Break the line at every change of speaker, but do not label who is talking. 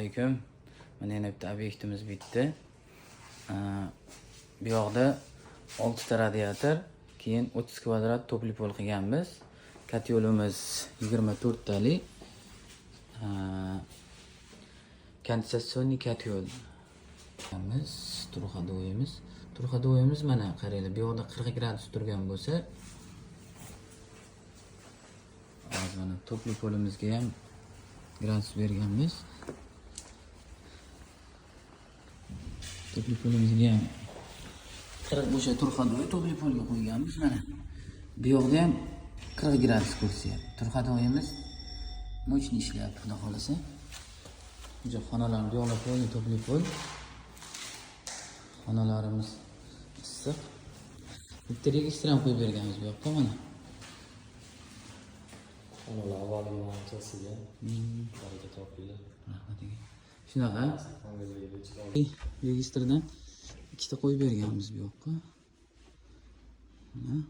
Alaykum. Mana yana bitta obyektimiz bitdi. Bu yoqda 6 ta radiator, keyin 30 kvadrat тёплый пол qilganmiz. Котёл imiz 24 talik. Конденсационный котёл. Biz трёхходовой imiz. Трёхходовой imiz, mana qaranglar, bu yoqda 40 gradus turgan bo'lsa, hozir mana тёплый пол imizga ham gradus berganmiz. Тёплый пол imizga ham 40, o'sha трёхходовой тёплый пол ga qo'yganmiz mana. Bu yoqda ham 40 gradus ko'rsatyapti. Трёхходовой imiz мощный ishlayapti, xudo xohlasa. O'sha xonalar, bu yoqlar полный тёплый пол. Xonalarimiz issiq. Bitta registr ham qo'yib berganmiz bu yoqqa mana.
Xonalar avvalgi anchasiga baraka topinglar.
Rahmat aka. Shunaqa.
Ko'ngilligiga chiroyli.
Registrdan ikkita qo'yib berganmiz bu yoqqa. Mana.